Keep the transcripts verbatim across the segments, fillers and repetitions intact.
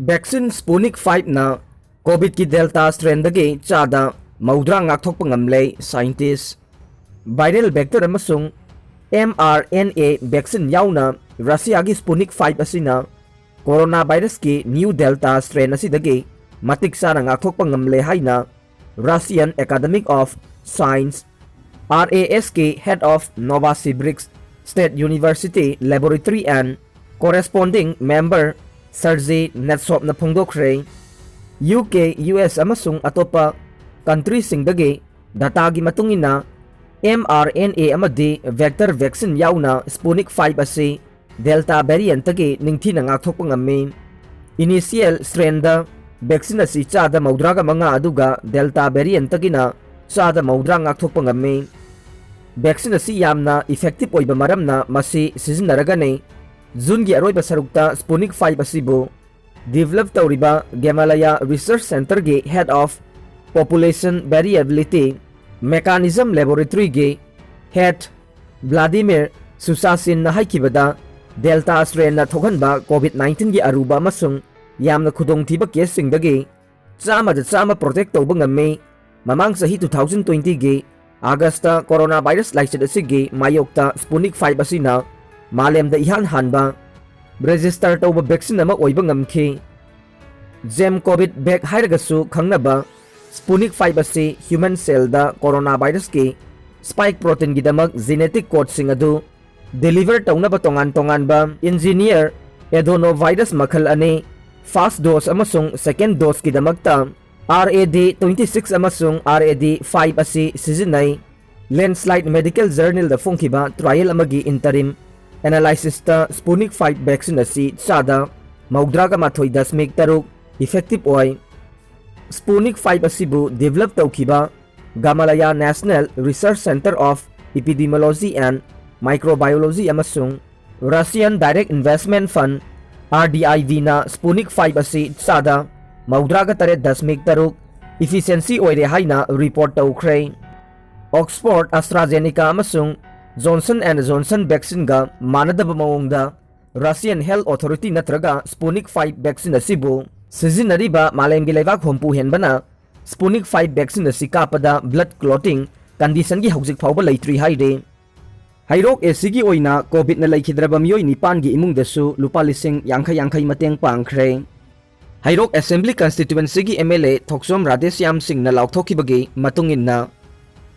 Vaccine Sputnik five ꯅ COVID ꯀꯤ Delta strain ꯗꯒꯤ ꯆꯥꯗ ꯃꯧꯗ꯭ꯔꯥ ꯉꯥꯛꯊꯣꯛꯄ ꯉꯝꯂꯦ scientist꯫ Viral vector ꯑꯃꯁꯨꯡ mRNA vaccine ꯌꯥꯎꯅ Russia ꯒꯤ Sputnik five ꯑꯁꯤꯅ coronavirus ꯀꯤ new Delta strain ꯑꯁꯤꯗꯒꯤ ꯃꯇꯤꯛ ꯆꯥꯅ ꯉꯥꯛꯊꯣꯛꯄ ꯉꯝꯂꯦ ꯍꯥꯏꯅ Russian Academy of Science, RAS ꯀꯤ head of Novosibirsk State University Laboratory and corresponding member Sergei Netsovꯅ ꯐꯣꯡꯗꯣꯛꯈ꯭ꯔꯦ꯫ UK, US ꯑꯃꯁꯨꯡ ꯑꯇꯣꯞꯄ countryꯁꯤꯡꯗꯒꯤ dataꯒꯤ ꯃꯇꯨꯡ ꯏꯟꯅ, mRNA ꯑꯃꯗꯤ vector vaccine ꯌꯥꯎꯅ Sputnik five ꯑꯁꯤ Delta variantꯇꯒꯤ ꯅꯤꯡꯊꯤꯅ ꯉꯥꯛꯊꯣꯛꯄ ꯉꯝꯃꯤ꯫ Initial strainꯗ vaccine ꯑꯁꯤ ꯆꯥꯗ ꯃꯧꯗ꯭ꯔꯥꯒ ꯃꯉꯥ, ꯑꯗꯨꯒ Delta variantꯇꯒꯤꯅ ꯆꯥꯗ ꯃꯧꯗ꯭ꯔꯥ ꯉꯥꯛꯊꯣꯛꯄ ꯉꯝꯃꯤ꯫ Vaccine ꯑꯁꯤ ꯌꯥꯝꯅ effective ꯑꯣꯏꯕ ꯃꯔꯝꯅ ꯃꯁꯤ ꯁꯤꯖꯤꯟꯅꯔꯒꯅꯤ꯫ Juneꯒꯤ ꯑꯔꯣꯏꯕ ꯁꯔꯨꯛꯇ Sputnik five ꯑꯁꯤꯕꯨ develop ꯇꯧꯔꯤꯕ Gamaleya Research Centreꯒꯤ head of Population Variability Mechanism Laboratoryꯒꯤ head Vladimir Susasinꯅ ꯍꯥꯏꯈꯤꯕꯗ, Delta strainꯅ ꯊꯣꯛꯍꯟꯕ COVID nineteenꯒꯤ ꯑꯔꯨꯕ ꯑꯃꯁꯨꯡ ꯌꯥꯝꯅ ꯈꯨꯗꯣꯡꯊꯤꯕ caseꯁꯤꯡꯗꯒꯤ ꯆꯥꯝꯃꯗ ꯆꯥꯝꯃ protect ꯇꯧꯕ ꯉꯝꯃꯤ꯫ ꯃꯃꯥꯡ ꯆꯍꯤ two thousand twentyꯒꯤ Augustꯇ coronavirus ꯂꯥꯏꯆꯠ ꯑꯁꯤꯒꯤ ꯃꯥꯌꯣꯛꯇ Sputnik five ꯑꯁꯤꯅ ꯃꯥꯂꯦꯝꯗ ꯏꯍꯥꯟ ꯍꯥꯟꯕ register ꯇꯧꯕ vaccine ꯑꯃ ꯑꯣꯏꯕ ꯉꯝꯈꯤ꯫ Gemcovid Vac ꯍꯥꯏꯔꯒꯁꯨ ꯈꯪꯅꯕ Sputnik five ꯑꯁꯤ human cellꯗ coronavirusꯀꯤ spike proteinꯒꯤꯗꯃꯛ genetic codeꯁꯤꯡ ꯑꯗꯨ deliver ꯇꯧꯅꯕ ꯇꯣꯉꯥꯟ ꯇꯣꯉꯥꯟꯕ engineer adenovirus ꯃꯈꯜ ꯑꯅꯤ, first dose ꯑꯃꯁꯨꯡ second doseꯀꯤꯗꯃꯛꯇ RAD twenty six ꯑꯃꯁꯨꯡ RAD five ꯑꯁꯤ ꯁꯤꯖꯤꯟꯅꯩ꯫ Landslide Medical Journalꯗ ꯐꯣꯡꯈꯤꯕ trial ꯑꯃꯒꯤ interim analysisꯇ Sputnik five vaccine ꯑꯁꯤ ꯆꯥꯗ ꯃꯧꯗ꯭ꯔꯥꯒ ꯃꯥꯊꯣꯏ ꯗꯁꯃꯤꯛ ꯇꯔꯨꯛ effective ꯑꯣꯏ꯫ Sputnik five ꯑꯁꯤꯕꯨ develop ꯇꯧꯈꯤꯕ Gamaleya National Research Centre of Epidemiology and Microbiology ꯑꯃꯁꯨꯡ Russian Direct Investment Fund, RDIVꯅ Sputnik five ꯑꯁꯤ ꯆꯥꯗ ꯃꯧꯗ꯭ꯔꯥꯒ ꯇꯔꯦꯠ ꯗꯁꯃꯤꯛ ꯇꯔꯨꯛ efficiency ꯑꯣꯏꯔꯦ ꯍꯥꯏꯅ report ꯇꯧꯈ꯭ꯔꯦ꯫ Oxford, AstraZeneca ꯑꯃꯁꯨꯡ Johnson and Johnson vaccineꯒ ꯃꯥꯟꯅꯗꯕ ꯃꯑꯣꯡꯗ Russian Health Authority ꯅꯠꯇ꯭ꯔꯒ Sputnik five vaccine ꯑꯁꯤꯕꯨ ꯁꯤꯖꯤꯟꯅꯔꯤꯕ ꯃꯥꯂꯦꯝꯒꯤ ꯂꯩꯕꯥꯛ ꯍꯨꯝꯐꯨ ꯍꯦꯟꯕꯅ Sputnik five vaccine ꯑꯁꯤ ꯀꯥꯞꯄꯗ blood clotting conditionꯒꯤ ꯍꯧꯖꯤꯛ ꯐꯥꯎꯕ ꯂꯩꯇ꯭ꯔꯤ ꯍꯥꯏꯔꯤ꯫ ꯍꯩꯔꯣꯛ A Cꯒꯤ ꯑꯣꯏꯅ COVIDꯅ ꯂꯩꯈꯤꯗ꯭ꯔꯕ ꯃꯤꯑꯣꯏ ꯅꯤꯄꯥꯟꯒꯤ ꯏꯃꯨꯡꯗꯁꯨ ꯂꯨꯄꯥ ꯂꯤꯁꯤꯡ ꯌꯥꯡꯈꯩ ꯌꯥꯡꯈꯩ ꯃꯇꯦꯡ ꯄꯥꯡꯈ꯭ꯔꯦ꯫ ꯍꯩꯔꯣꯛ Assembly Constituencyꯒꯤ MLA ꯊꯣꯛꯆꯣꯝ ꯔꯥꯙꯦꯁ꯭ꯌꯥꯝ ꯁꯤꯡꯅ ꯂꯥꯎꯊꯣꯛꯈꯤꯕꯒꯤ ꯃꯇꯨꯡ ꯏꯟꯅ,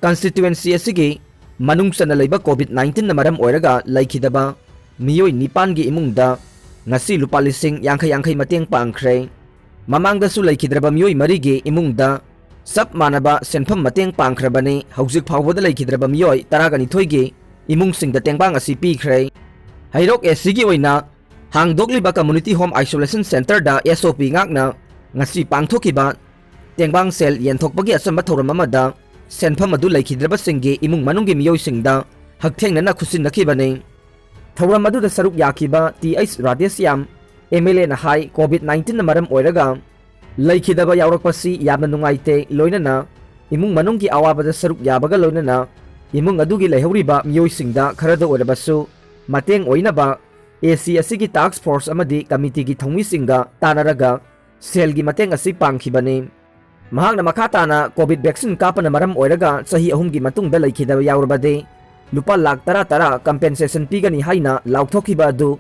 constituency ꯑꯁꯤꯒꯤ ꯃꯅꯨꯡ ꯆꯟꯅ ꯂꯩꯕ COVID nineteenꯅ ꯃꯔꯝ ꯑꯣꯏꯔꯒ ꯂꯩꯈꯤꯗꯕ ꯃꯤꯑꯣꯏ ꯅꯤꯄꯥꯟꯒꯤ ꯏꯃꯨꯡꯗ ꯉꯁꯤ ꯂꯨꯄꯥ ꯂꯤꯁꯤꯡ ꯌꯥꯡꯈꯩ ꯌꯥꯡꯈꯩ ꯃꯇꯦꯡ ꯄꯥꯡꯈ꯭ꯔꯦ꯫ ꯃꯃꯥꯡꯗꯁꯨ ꯂꯩꯈꯤꯗ꯭ꯔꯕ ꯃꯤꯑꯣꯏ ꯃꯔꯤꯒꯤ ꯏꯃꯨꯡꯗ ꯆꯞ ꯃꯥꯟꯅꯕ ꯁꯦꯟꯐꯝ ꯃꯇꯦꯡ ꯄꯥꯡꯈ꯭ꯔꯕꯅꯤ꯫ ꯍꯧꯖꯤꯛ ꯐꯥꯎꯕꯗ ꯂꯩꯈꯤꯗ꯭ꯔꯕ ꯃꯤꯑꯣꯏ ꯇꯔꯥꯒ ꯅꯤꯊꯣꯏꯒꯤ ꯏꯃꯨꯡꯁꯤꯡꯗ ꯇꯦꯡꯕꯥꯡ ꯑꯁꯤ ꯄꯤꯈ꯭ꯔꯦ꯫ ꯍꯩꯔꯣꯛ A Cꯒꯤ ꯑꯣꯏꯅ ꯍꯥꯡꯗꯣꯛꯂꯤꯕ Community Home Isolation Centreꯗ SOP ꯉꯥꯛꯅ ꯉꯁꯤ ꯄꯥꯡꯊꯣꯛꯈꯤꯕ ꯇꯦꯡꯕꯥꯡ ꯁꯦꯜ ꯌꯦꯟꯊꯣꯛꯄꯒꯤ ꯑꯆꯝꯕ ꯊꯧꯔꯝ ꯑꯃꯗ ꯁꯦꯟꯐꯝ ꯑꯗꯨ ꯂꯩꯈꯤꯗ꯭ꯔꯕꯁꯤꯡꯒꯤ ꯏꯃꯨꯡ ꯃꯅꯨꯡꯒꯤ ꯃꯤꯑꯣꯏꯁꯤꯡꯗ ꯍꯛꯊꯦꯡꯅꯅ ꯈꯨꯠꯁꯤꯟꯅꯈꯤꯕꯅꯤ꯫ ꯊꯧꯔꯝ ꯑꯗꯨꯗ ꯁꯔꯨꯛ ꯌꯥꯈꯤꯕ Th ꯔꯥꯙꯦꯁ꯭ꯌꯥꯝ MLAꯅ ꯍꯥꯏ, COVID nineteenꯅ ꯃꯔꯝ ꯑꯣꯏꯔꯒ ꯂꯩꯈꯤꯗꯕ ꯌꯥꯎꯔꯛꯄꯁꯤ ꯌꯥꯝꯅ ꯅꯨꯡꯉꯥꯏꯇꯦ, ꯂꯣꯏꯅꯅ ꯏꯃꯨꯡ ꯃꯅꯨꯡꯒꯤ ꯑꯋꯥꯕꯗ ꯁꯔꯨꯛ ꯌꯥꯕꯒ ꯂꯣꯏꯅꯅ ꯏꯃꯨꯡ ꯑꯗꯨꯒꯤ ꯂꯩꯍꯧꯔꯤꯕ ꯃꯤꯑꯣꯏꯁꯤꯡꯗ ꯈꯔꯗ ꯑꯣꯏꯔꯕꯁꯨ ꯃꯇꯦꯡ ꯑꯣꯏꯅꯕ A C ꯑꯁꯤꯒꯤ task force ꯑꯃꯗꯤ committeeꯒꯤ ꯊꯧꯃꯤꯁꯤꯡꯒ ꯇꯥꯟꯅꯔꯒ ꯁꯦꯜꯒꯤ ꯃꯇꯦꯡ ꯑꯁꯤ ꯄꯥꯡꯈꯤꯕꯅꯤ꯫ ꯃꯍꯥꯛꯅ ꯃꯈꯥ ꯇꯥꯅ COVID vaccine ꯀꯥꯞꯄꯅ ꯃꯔꯝ ꯑꯣꯏꯔꯒ ꯆꯍꯤ ꯑꯍꯨꯝꯒꯤ ꯃꯇꯨꯡꯗ ꯂꯩꯈꯤꯗꯕ ꯌꯥꯎꯔꯕꯗꯤ ꯂꯨꯄꯥ ꯂꯥꯈ ꯇꯔꯥ ꯇꯔꯥ compensation ꯄꯤꯒꯅꯤ ꯍꯥꯏꯅ ꯂꯥꯎꯊꯣꯛꯈꯤꯕ ꯑꯗꯨ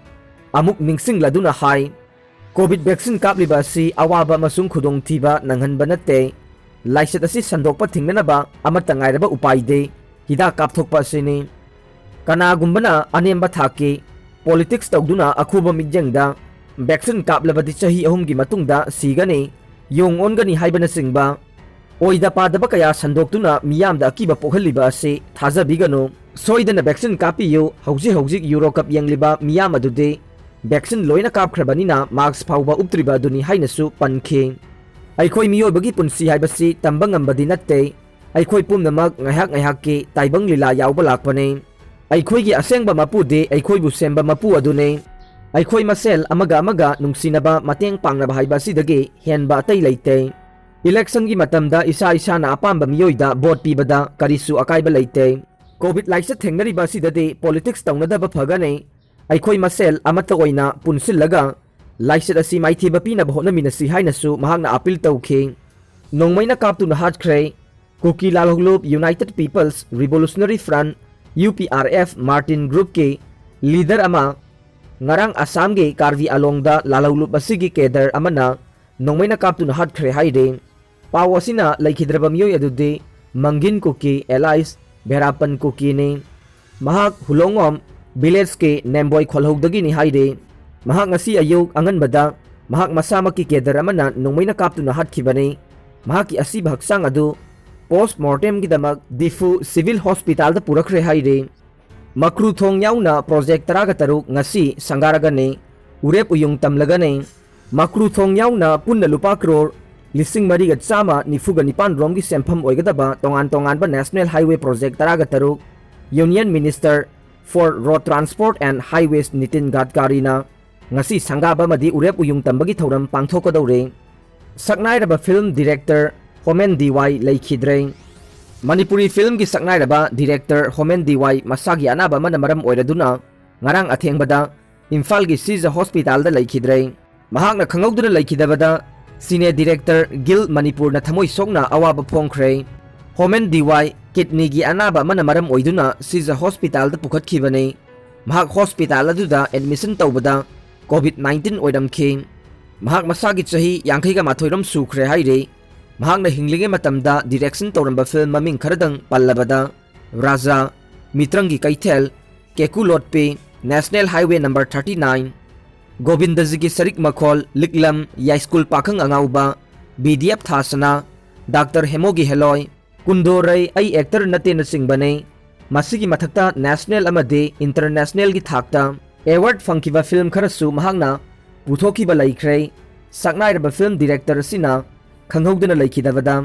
ꯑꯃꯨꯛ ꯅꯤꯡꯁꯤꯡꯂꯗꯨꯅ ꯍꯥꯏ, COVID vaccine ꯀꯥꯞꯂꯤꯕ ꯑꯁꯤ ꯑꯋꯥꯕ ꯑꯃꯁꯨꯡ ꯈꯨꯗꯣꯡꯊꯤꯕ ꯅꯪꯍꯟꯕ ꯅꯠꯇꯦ꯫ ꯂꯥꯏꯆꯠ ꯑꯁꯤ ꯁꯟꯗꯣꯛꯄ ꯊꯤꯡꯅꯅꯕ ꯑꯃꯠꯇ ꯉꯥꯏꯔꯕ ꯎꯄꯥꯏꯗꯤ ꯍꯤꯗꯥꯛ ꯀꯥꯞꯊꯣꯛꯄ ꯑꯁꯤꯅꯤ꯫ ꯀꯅꯥꯒꯨꯝꯕꯅ ꯑꯅꯦꯝꯕ ꯊꯥꯛꯀꯤ politics ꯇꯧꯗꯨꯅ ꯑꯈꯨꯕ ꯃꯤꯠꯌꯦꯡꯗ vaccine ꯀꯥꯞꯂꯕꯗꯤ ꯆꯍꯤ ꯑꯍꯨꯝꯒꯤ ꯃꯇꯨꯡꯗ ꯁꯤꯒꯅꯤ, ꯌꯣꯡ ꯑꯣꯟꯒꯅꯤ ꯍꯥꯏꯕꯅꯆꯤꯡꯕ ꯑꯣꯏꯗ ꯄꯥꯗꯕ ꯀꯌꯥ ꯁꯟꯗꯣꯛꯇꯨꯅ ꯃꯤꯌꯥꯝꯗ ꯑꯀꯤꯕ ꯄꯣꯛꯍꯜꯂꯤꯕ ꯑꯁꯤ ꯊꯥꯖꯕꯤꯒꯅꯨ꯫ ꯁꯣꯏꯗꯅ vaccine ꯀꯥꯞꯄꯤꯌꯨ꯫ ꯍꯧꯖꯤꯛ ꯍꯧꯖꯤꯛ Euro Cup ꯌꯦꯡꯂꯤꯕ ꯃꯤꯌꯥꯝ ꯑꯗꯨꯗꯤ vaccine ꯂꯣꯏꯅ ꯀꯥꯞꯈ꯭ꯔꯕꯅꯤꯅ mask ꯐꯥꯎꯕ ꯎꯞꯇ꯭ꯔꯤꯕ ꯑꯗꯨꯅꯤ ꯍꯥꯏꯅꯁꯨ ꯄꯟꯈꯤ꯫ ꯑꯩꯈꯣꯏ ꯃꯤꯑꯣꯏꯕꯒꯤ ꯄꯨꯟꯁꯤ ꯍꯥꯏꯕꯁꯤ ꯇꯝꯕ ꯉꯝꯕꯗꯤ ꯅꯠꯇꯦ꯫ ꯑꯩꯈꯣꯏ ꯄꯨꯝꯅꯃꯛ ꯉꯥꯏꯍꯥꯛ ꯉꯥꯏꯍꯥꯛꯀꯤ ꯇꯥꯏꯕꯪ ꯂꯤꯂꯥ ꯌꯥꯎꯕ ꯂꯥꯛꯄꯅꯤ꯫ ꯑꯩꯈꯣꯏꯒꯤ ꯑꯁꯦꯡꯕ ꯃꯄꯨꯗꯤ ꯑꯩꯈꯣꯏꯕꯨ ꯁꯦꯝꯕ ꯃꯄꯨ ꯑꯗꯨꯅꯤ꯫ ꯑꯩꯈꯣꯏ ꯃꯁꯦꯜ ꯑꯃꯒ ꯑꯃꯒ ꯅꯨꯡꯁꯤꯅꯕ, ꯃꯇꯦꯡ ꯄꯥꯡꯅꯕ ꯍꯥꯏꯕ ꯑꯁꯤꯗꯒꯤ ꯍꯦꯟꯕ ꯑꯇꯩ ꯂꯩꯇꯦ꯫ Election ꯒꯤ ꯃꯇꯝꯗ ꯏꯁꯥ ꯏꯁꯥꯅ ꯑꯄꯥꯝꯕ ꯃꯤꯑꯣꯏꯗ vote ꯄꯤꯕꯗ ꯀꯔꯤꯁꯨ ꯑꯀꯥꯏꯕ ꯂꯩꯇꯦ꯫ COVID ꯂꯥꯏꯆꯠ ꯊꯦꯡꯅꯔꯤꯕ ꯑꯁꯤꯗꯗꯤ politics ꯇꯧꯅꯗꯕ ꯐꯒꯅꯤ꯫ ꯑꯩꯈꯣꯏ ꯃꯁꯦꯜ ꯑꯃꯠꯇ ꯑꯣꯏꯅ ꯄꯨꯟꯁꯤꯜꯂꯒ ꯂꯥꯏꯆꯠ ꯑꯁꯤ ꯃꯥꯏꯊꯤꯕ ꯄꯤꯅꯕ ꯍꯣꯠꯅꯃꯤꯟꯅꯁꯤ ꯍꯥꯏꯅꯁꯨ ꯃꯍꯥꯛꯅ ꯑꯥꯄꯤꯜ ꯇꯧꯈꯤ꯫ ꯅꯣꯡꯃꯩꯅ ꯀꯥꯞꯇꯨꯅ ꯍꯥꯠꯈ꯭ꯔꯦ꯫ ꯀꯨꯀꯤ ꯂꯥꯜꯍꯧꯂꯨꯞ United People's Revolutionary Front, U P R F, Martin ꯒ꯭ꯔꯨꯞꯀꯤ ꯂꯤꯗꯔ ꯑꯃ ꯉꯔꯥꯡ ꯑꯁꯥꯝꯒꯤ ꯀꯥꯔꯕꯤ ꯑꯂꯣꯡꯗ ꯂꯥꯜꯍꯧꯂꯨꯞ ꯑꯁꯤꯒꯤ ꯀꯦꯗꯔ ꯑꯃꯅ ꯅꯣꯡꯃꯩꯅ ꯀꯥꯞꯇꯨꯅ ꯍꯥꯠꯈ꯭ꯔꯦ ꯍꯥꯏꯔꯤ꯫ ꯄꯥꯎ ꯑꯁꯤꯅ ꯂꯩꯈꯤꯗ꯭ꯔꯕ ꯃꯤꯑꯣꯏ ꯑꯗꯨꯗꯤ ꯃꯪꯒꯤꯟ ꯀꯨꯀꯤ alias ꯚꯦꯔꯥꯄꯟ ꯀꯨꯀꯤꯅꯤ꯫ ꯃꯍꯥꯛ ꯍꯨꯂꯣꯡꯉꯣꯝ ꯚꯤꯂꯦꯖꯀꯤ ꯅꯦꯝꯕꯣꯏ ꯈꯣꯜꯍꯧꯗꯒꯤꯅꯤ ꯍꯥꯏꯔꯤ꯫ ꯃꯍꯥꯛ ꯉꯁꯤ ꯑꯌꯨꯛ ꯑꯉꯟꯕꯗ ꯃꯍꯥꯛ ꯃꯁꯥꯃꯛꯀꯤ ꯀꯦꯗꯔ ꯑꯃꯅ ꯅꯣꯡꯃꯩꯅ ꯀꯥꯞꯇꯨꯅ ꯍꯥꯠꯈꯤꯕꯅꯤ꯫ ꯃꯍꯥꯛꯀꯤ ꯑꯁꯤꯕ ꯍꯛꯆꯥꯡ ꯑꯗꯨ ꯄꯣꯁꯃꯣꯔꯇꯦꯝꯒꯤꯗꯃꯛ ꯗꯤꯐꯨ ꯁꯤꯚꯤꯜ ꯍꯣꯁꯄꯤꯇꯥꯜꯗ ꯄꯨꯔꯛꯈ꯭ꯔꯦ ꯍꯥꯏꯔꯤ꯫ ꯃꯀ꯭ꯔꯨ ꯊꯣꯡ ꯌꯥꯎꯅ ꯄ꯭ꯔꯣꯖꯦꯛ ꯇꯔꯥꯒ ꯇꯔꯨꯛ ꯉꯁꯤ ꯁꯪꯒꯥꯔꯒꯅꯤ꯫ ꯎꯔꯦꯞ ꯎꯌꯨꯡ ꯇꯝꯂꯒꯅꯤ꯫ ꯃꯀ꯭ꯔꯨ ꯊꯣꯡ ꯌꯥꯎꯅ ꯄꯨꯟꯅ ꯂꯨꯄꯥ ꯀ꯭ꯔꯣꯔ ꯂꯤꯁꯤꯡ ꯃꯔꯤꯒ ꯆꯥꯝꯃ ꯅꯤꯐꯨꯒ ꯅꯤꯄꯥꯟ ꯔꯣꯝꯒꯤ ꯁꯦꯟꯐꯝ ꯑꯣꯏꯒꯗꯕ ꯇꯣꯉꯥꯟ ꯇꯣꯉꯥꯟꯕ National Highway Project ꯇꯔꯥꯒ ꯇꯔꯨꯛ, Union Minister for Road Transport and Highways Nitin ꯒꯗꯀꯥꯔꯤꯅ ꯉꯁꯤ ꯁꯪꯒꯥꯕ ꯑꯃꯗꯤ ꯎꯔꯦꯞ ꯎꯌꯨꯡ ꯇꯝꯕꯒꯤ ꯊꯧꯔꯝ ꯄꯥꯡꯊꯣꯛꯀꯗꯧꯔꯦ꯫ ꯁꯛꯅꯥꯏꯔꯕ ꯐꯤꯜꯝ ꯗꯤꯔꯦꯛꯇꯔ ꯍꯣꯃꯦꯟ ꯗꯤ ꯋꯥꯏ ꯂꯩꯈꯤꯗ꯭ꯔꯦ꯫ ꯃꯅꯤꯄꯨꯔꯤ ꯐꯤꯜꯝꯒꯤ ꯁꯛꯅꯥꯏꯔꯕ ꯗꯤꯔꯦꯛꯇꯔ ꯍꯣꯃꯦꯟ ꯗꯤ ꯋꯥꯏ ꯃꯁꯥꯒꯤ ꯑꯅꯥꯕ ꯑꯃꯅ ꯃꯔꯝ ꯑꯣꯏꯔꯗꯨꯅ ꯉꯔꯥꯡ ꯑꯊꯦꯡꯕꯗ ꯏꯝꯐꯥꯜꯒꯤ ꯁꯤꯖ ꯍꯣꯁꯄꯤꯇꯥꯜꯗ ꯂꯩꯈꯤꯗ꯭ꯔꯦ꯫ ꯃꯍꯥꯛꯅ ꯈꯪꯍꯧꯗꯅ ꯂꯩꯈꯤꯗꯕꯗ ꯁꯤꯅꯦ ꯗꯤꯔꯦꯛꯇꯔ ꯒꯤꯜ ꯃꯅꯤꯄꯨꯔꯅ ꯊꯃꯣꯏ ꯁꯣꯛꯅ ꯑꯋꯥꯕ ꯐꯣꯡꯈ꯭ꯔꯦ꯫ ꯍꯣꯃꯦꯟ ꯗꯤ ꯋꯥꯏ ꯀꯤꯗꯅꯤꯒꯤ ꯑꯅꯥꯕ ꯑꯃꯅ ꯃꯔꯝ ꯑꯣꯏꯗꯨꯅ ꯁꯤꯖ ꯍꯣꯁꯄꯤꯇꯥꯜꯗ ꯄꯨꯈꯠꯈꯤꯕꯅꯤ꯫ ꯃꯍꯥꯛ ꯍꯣꯁꯄꯤꯇꯥꯜ ꯑꯗꯨꯗ ꯑꯦꯗꯃꯤꯁꯟ ꯇꯧꯕꯗ ꯀꯣꯚꯤꯗ ꯅꯥꯏꯟꯇꯤꯟ ꯑꯣꯏꯔꯝꯈꯤ꯫ ꯃꯍꯥꯛ ꯃꯁꯥꯒꯤ ꯆꯍꯤ ꯌꯥꯡꯈꯩꯒ ꯃꯥꯊꯣꯏꯔꯣꯝ ꯁꯨꯈ꯭ꯔꯦ ꯍꯥꯏꯔꯤ꯫ ꯃꯍꯥꯛꯅ ꯍꯤꯡꯂꯤꯉꯩ ꯃꯇꯝꯗ ꯗꯤꯔꯦꯛꯁꯟ ꯇꯧꯔꯝꯕ ꯐꯤꯜꯝ ꯃꯃꯤꯡ ꯈꯔꯗꯪ ꯄꯜꯂꯕꯗ, ꯔꯥꯖꯥ, ꯃꯤꯇ꯭ꯔꯪꯒꯤ ꯀꯩꯊꯦꯜ, ꯀꯦꯀꯨ ꯂꯣꯠꯄꯤ, National Highway number thirty nine, ꯒꯣꯕꯤꯟꯗꯖꯤꯒꯤ ꯁꯔꯤꯛ ꯃꯈꯣꯜ, ꯂꯤꯛꯂꯝ, ꯌꯥꯏꯁ꯭ꯀꯨꯜ ꯄꯥꯈꯪ ꯑꯉꯥꯎꯕ, ꯕꯤ ꯗꯤ ꯑꯦꯐ ꯊꯥꯁꯅꯥ, ꯗꯥꯛꯇꯔ ꯍꯦꯃꯣꯒꯤ ꯍꯦꯂꯣꯏ, ꯀꯨꯟꯗꯣꯔꯩ ꯑꯩ ꯑꯦꯛꯇꯔ ꯅꯠꯇꯦꯅꯆꯤꯡꯕꯅꯤ꯫ ꯃꯁꯤꯒꯤ ꯃꯊꯛꯇ ꯅꯦꯁꯅꯦꯜ ꯑꯃꯗꯤ ꯏꯟꯇꯔꯅꯦꯁꯅꯦꯜꯒꯤ ꯊꯥꯛꯇ ꯑꯦꯋꯥꯔꯗ ꯐꯪꯈꯤꯕ ꯐꯤꯜꯝ ꯈꯔꯁꯨ ꯃꯍꯥꯛꯅ ꯄꯨꯊꯣꯛꯈꯤꯕ ꯂꯩꯈ꯭ꯔꯦ꯫ ꯁꯛꯅꯥꯏꯔꯕ ꯐꯤꯜꯝ ꯗꯤꯔꯦꯛꯇꯔ ꯑꯁꯤꯅ ꯈꯪꯍꯧꯗꯅ ꯂꯩꯈꯤꯗꯕꯗ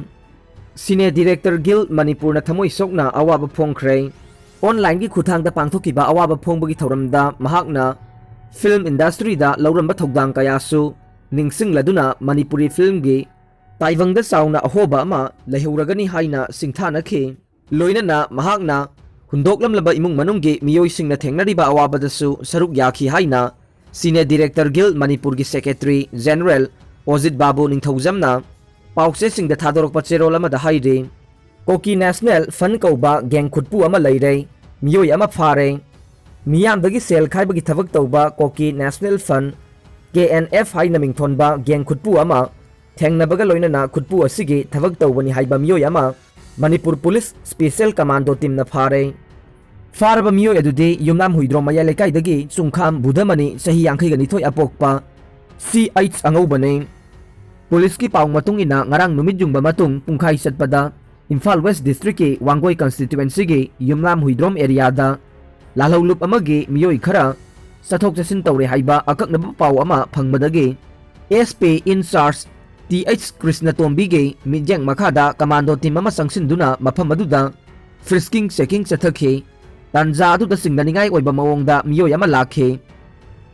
ꯁꯤꯅꯦ ꯗꯤꯔꯦꯛꯇꯔ ꯒꯤꯜ ꯃꯅꯤꯄꯨꯔꯅ ꯊꯃꯣꯏ ꯁꯣꯛꯅ ꯑꯋꯥꯕ ꯐꯣꯡꯈ꯭ꯔꯦ꯫ ꯑꯣꯟꯂꯥꯏꯟꯒꯤ ꯈꯨꯠꯊꯥꯡꯗ ꯄꯥꯡꯊꯣꯛꯈꯤꯕ ꯑꯋꯥꯕ ꯐꯣꯡꯕꯒꯤ ꯊꯧꯔꯝꯗ ꯃꯍꯥꯛꯅ ꯐꯤꯜꯝ ꯏꯟꯗꯁꯇ꯭ꯔꯤꯗ ꯂꯧꯔꯝꯕ ꯊꯧꯗꯥꯡ ꯀꯌꯥꯁꯨ ꯅꯤꯡꯁꯤꯡꯂꯗꯨꯅ ꯃꯅꯤꯄꯨꯔꯤ ꯐꯤꯜꯝꯒꯤ ꯇꯥꯏꯕꯪꯗ ꯆꯥꯎꯅ ꯑꯍꯣꯕ ꯑꯃ ꯂꯩꯍꯧꯔꯒꯅꯤ ꯍꯥꯏꯅ ꯁꯤꯡꯊꯥꯅꯈꯤ꯫ ꯂꯣꯏꯅꯅ ꯃꯍꯥꯛꯅ ꯍꯨꯟꯗꯣꯛꯂꯝꯂꯕ ꯏꯃꯨꯡ ꯃꯅꯨꯡꯒꯤ ꯃꯤꯑꯣꯏꯁꯤꯡꯅ ꯊꯦꯡꯅꯔꯤꯕ ꯑꯋꯥꯕꯗꯁꯨ ꯁꯔꯨꯛ ꯌꯥꯈꯤ ꯍꯥꯏꯅ Sine Director Guild ꯃꯅꯤꯄꯨꯔꯒꯤ Secretary General ꯑꯣꯖꯤꯠ ꯕꯥꯕꯨ ꯅꯤꯡꯊꯧꯖꯝꯅ ꯄꯥꯎꯆꯦꯁꯤꯡꯗ ꯊꯥꯗꯣꯔꯛꯄ ꯆꯦꯔꯣꯜ ꯑꯃꯗ ꯍꯥꯏꯔꯤ꯫ ꯀꯣꯀꯤ National Front ꯀꯧꯕ gang ꯈꯨꯠꯄꯨ ꯑꯃ ꯂꯩꯔꯦ꯫ ꯃꯤꯑꯣꯏ ꯑꯃ ꯐꯥꯔꯦ꯫ ꯃꯤꯌꯥꯝꯗꯒꯤ ꯁꯦꯜ ꯈꯥꯏꯕꯒꯤ ꯊꯕꯛ ꯇꯧꯕ ꯀꯣꯀꯤ National Front, K N F ꯍꯥꯏꯅ ꯃꯤꯡꯊꯣꯟꯕ gang ꯈꯨꯠꯄꯨ ꯑꯃ ꯊꯦꯡꯅꯕꯒ ꯂꯣꯏꯅꯅ ꯈꯨꯠꯄꯨ ꯑꯁꯤꯒꯤ ꯊꯕꯛ ꯇꯧꯕꯅꯤ ꯍꯥꯏꯕ ꯃꯤꯑꯣꯏ ꯑꯃ ꯃꯅꯤꯄꯨꯔ Police Special Commando Teamꯅ ꯐꯥꯔꯦ꯫ ꯐꯥꯔꯕ ꯃꯤꯑꯣꯏ ꯑꯗꯨꯗꯤ ꯌꯨꯝꯅꯥꯝ ꯍꯨꯏꯗ꯭ꯔꯣꯝ ꯃꯌꯥꯏ ꯂꯩꯀꯥꯏꯗꯒꯤ ꯆꯨꯡꯈꯥꯝ ꯕꯨꯙꯃꯅꯤ, ꯆꯍꯤ ꯌꯥꯡꯈꯩꯒ ꯅꯤꯊꯣꯏ ꯑꯄꯣꯛꯄ, C H ꯑꯉꯧꯕꯅꯤ꯫ ꯄꯨꯂꯤꯁꯀꯤ ꯄꯥꯎ ꯃꯇꯨꯡ ꯏꯟꯅ, ꯉꯔꯥꯡ ꯅꯨꯃꯤꯠ ꯌꯨꯡꯕ ꯃꯇꯨꯡ ꯄꯨꯡꯈꯥꯏ ꯆꯠꯄꯗ ꯏꯝꯐꯥꯜ West Districtꯀꯤ ꯋꯥꯡꯒꯣꯏ Constituencyꯒꯤ ꯌꯨꯝꯅꯥꯝ ꯍꯨꯏꯗ꯭ꯔꯣꯝ areaꯗ ꯂꯥꯜꯍꯧꯂꯨꯞ ꯑꯃꯒꯤ ꯃꯤꯑꯣꯏ ꯈꯔ ꯆꯠꯊꯣꯛ ꯆꯠꯁꯤꯟ ꯇꯧꯔꯦ ꯍꯥꯏꯕ ꯑꯀꯛꯅꯕ ꯄꯥꯎ ꯑꯃ ꯐꯪꯕꯗꯒꯤ S P in charge T H ꯀ꯭ꯔꯤꯁꯅꯇꯣꯝꯕꯤꯒꯤ ꯃꯤꯠꯌꯦꯡ ꯃꯈꯥꯗ commando team ꯑꯃ ꯆꯪꯁꯤꯟꯗꯨꯅ ꯃꯐꯝ ꯑꯗꯨꯗ frisking checking ꯆꯠꯊꯈꯤ꯫ ꯇꯥꯟꯖꯥ ꯑꯗꯨꯗ ꯆꯤꯡꯅꯅꯤꯡꯉꯥꯏ ꯑꯣꯏꯕ ꯃꯑꯣꯡꯗ ꯃꯤꯑꯣꯏ ꯑꯃ ꯂꯥꯛꯈꯤ꯫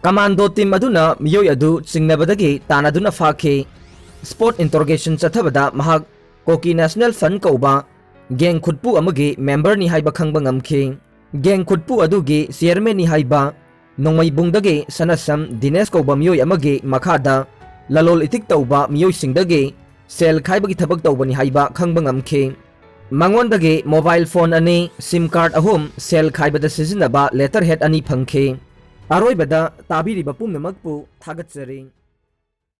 Commando team ꯑꯗꯨꯅ ꯃꯤꯑꯣꯏ ꯑꯗꯨ ꯆꯤꯡꯅꯕꯗꯒꯤ ꯇꯥꯟꯅꯗꯨꯅ ꯐꯥꯈꯤ꯫ Spot interrogation ꯆꯠꯊꯕꯗ ꯃꯍꯥꯛ ꯀꯣꯀꯤ National Front ꯀꯧꯕ gang ꯈꯨꯠꯄꯨ ꯑꯃꯒꯤ memberꯅꯤ ꯍꯥꯏꯕ ꯈꯪꯕ ꯉꯝꯈꯤ꯫ Gang ꯈꯨꯠꯄꯨ ꯑꯗꯨꯒꯤ chairmanꯅꯤ ꯍꯥꯏꯕ ꯅꯣꯡꯃꯩꯕꯨꯡꯗꯒꯤ ꯁꯅꯥꯁꯝ ꯗꯤꯅꯦꯁ ꯀꯧꯕ ꯃꯤꯑꯣꯏ ꯑꯃꯒꯤ ꯃꯈꯥꯗ ꯂꯂꯣꯜ ꯏꯇꯤꯛ ꯇꯧꯕ ꯃꯤꯑꯣꯏꯁꯤꯡꯗꯒꯤ ꯁꯦꯜ ꯈꯥꯏꯕꯒꯤ ꯊꯕꯛ ꯇꯧꯕꯅꯤ ꯍꯥꯏꯕ ꯈꯪꯕ ꯉꯝꯈꯤ꯫ ꯃꯉꯣꯟꯗꯒꯤ mobile phone ꯑꯅꯤ, SIM card ꯑꯍꯨꯝ, ꯁꯦꯜ ꯈꯥꯏꯕꯗ ꯁꯤꯖꯤꯟꯅꯕ letterhead ꯑꯅꯤ ꯐꯪꯈꯤ꯫ ꯑꯔꯣꯏꯕꯗ ꯇꯥꯕꯤꯔꯤꯕ ꯄꯨꯝꯅꯃꯛꯄꯨ ꯊꯥꯒꯠꯆꯔꯤ꯫